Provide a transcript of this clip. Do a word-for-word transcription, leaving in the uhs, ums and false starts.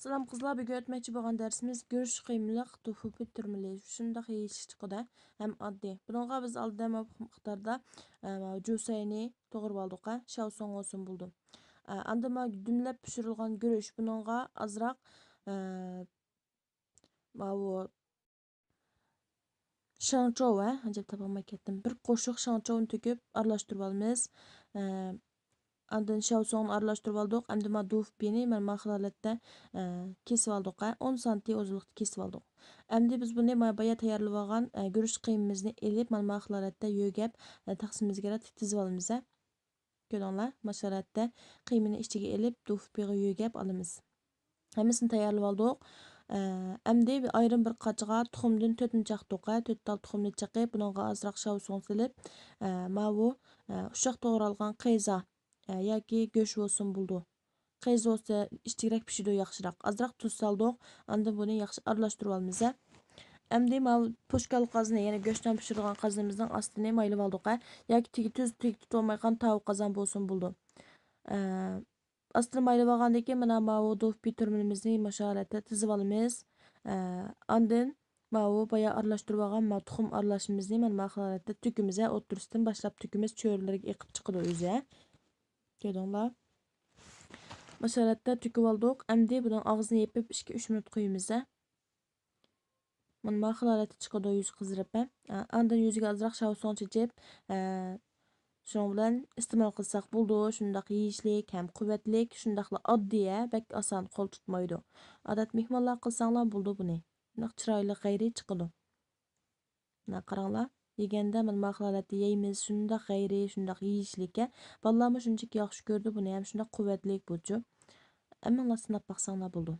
سالام قىزلار، بۈگۈن ئۆتمەكچى بولغان دەرسىمىز گۈرۈچ قىيمىلىق توفۇ پىي تۈرمىلى. شۇنداق يېيىشلىك چىقىدۇ، ھەم ئاددىي. بۇنىڭغا بىز ئالدىن مۇۋاپىق مىقداردا، ئە، جۈسەينى توغرىۋالدۇق، ھە، شاۋسۇڭ بولسۇن بولدى. ئە، ئاندىن ماۋۇ دۈملەپ پىشۇرۇلغان گۈرۈچ، بۇنىڭغا ئازراق، ئە، ماۋۇ شاڭچوۋ، ھە، ئەجەب تاپالماي كەتتىم. بىر قوشۇق شاڭچوۋنى تۆكۈپ ئارىلاشتۇرۇۋالىمىز. ئە، ئاندىن شاۋسۇڭنى ئارىلاشتۇرۇۋالدۇق. ئەمدى مانا دۇفپىنى مانا ما خىل ھالەتتە، ئە، كېسىۋالدۇق، ھە. ئون سانتى ئۇزۇنلۇقتا كېسىۋالدۇق. ئەمدى بىز بۇنى مانا بايا تەييارلىۋالغان، ئە، گۈرۈچ قىيمىمىزنى ئېلىپ، مانا ما خىل ھالەتتە يۆگەپ، ئە، تەخسىمىزگە تىزىۋالىمىز، ھە. كۆردۈڭلار، مانا شۇ ھالەتتە قىيمىنى ئىچىگە ئېلىپ، دۇفپىغا يۆگەپ ئالىمىز. ھەممىسىنى تەييارلىۋالدۇق. ئە، ئەمدى ئايرىم بىر قاچىغا تۇخۇمدىن تۆتنى چاقتۇق، ھە، تۆت تال تۇخۇمنى چېقىپ، بۇنىڭغا ئازراق شاۋسۇڭ سېلىپ، ئە، ماۋۇ، ئە، ئۇششاق توغرالغان قەيزا، ئە، ياكى گۆش بولسۇن بولىدۇ. قەيزا بولسا ئىچىكرەك پىشىدۇ ياخشىراق. ئازراق تۇز سالدۇق، ئاندىن بۇنى ياخشى ئارىلاشتۇرۇۋالىمىز، ھە. ئەمدى ماۋۇ پوشكاللىق قازىنى، يەنى گۆشنى پىشۇرىدىغان قازىنىمىزنىڭ ئاستىنى مايلىۋالدۇق، ھە. ياكى تېگى تۈز، تېگى تۇتۇۋالمايدىغان تاۋا قازان بولسۇن بولىدۇ. ئە، ئاستىنى مايلىۋالغاندىن كېيىن، مانا ماۋۇ دۇفپى تۈرمىلىرىمىزنى مانا شۇ ھالەتتە تىزىۋالىمىز. ئە، ئاندىن ماۋۇ بايا ئارىلاشتۇرۇۋالغان ماۋۇ تۇخۇم ئارىلاشمىمىزنى مانا ما خىل ھالەتتە تۆكىمىز، ھە، ئوتتۇرىسىدىن باشلاپ تۆكىمىز، چۆرىلىرىگە ئېقىپ چىقىدۇ ئۆزى، ھە. كۆردۈڭلار؟ مانا شۇ ھالەتتە تۆكۈۋالدۇق. ئەمدى بۇنىڭ ئاغزىنى يېپىپ ئىككى، ئۈچ مىنۇت قويىمىز، ھە. مانا ما خىل ھالەتتە چىقىدۇ يۈزى قىزىرىپ، ھە. ئاندىن يۈزىگە ئازراق شاۋسۇڭ چېچىپ، ھە، شۇنىڭ بىلەن ئىستېمال قىلساق بولىدۇ. شۇنداق يېيىشلىك ھەم قۇۋۋەتلىك، شۇنداقلا ئاددىي، ھە، بەك ئاسان قول تۇتمايدۇ. ئادەتتە مېھمانلار قىلساڭلار بولىدۇ بۇنى. شۇنداق چىرايلىق غەيرىي چىقىدۇ. مانا قاراڭلار، يېگەندە مانا ما خىل ھالەتتە يەيمىز، شۇنداق غەيرىي، شۇنداق يېيىشلىك، ھە. بالىلارمۇ شۇنچىلىك ياخشى كۆرىدۇ بۇنى، ھەم شۇنداق قۇۋۋەتلىك بۇچۇ. ھەممىڭلار سىناپ باقساڭلار بولىدۇ.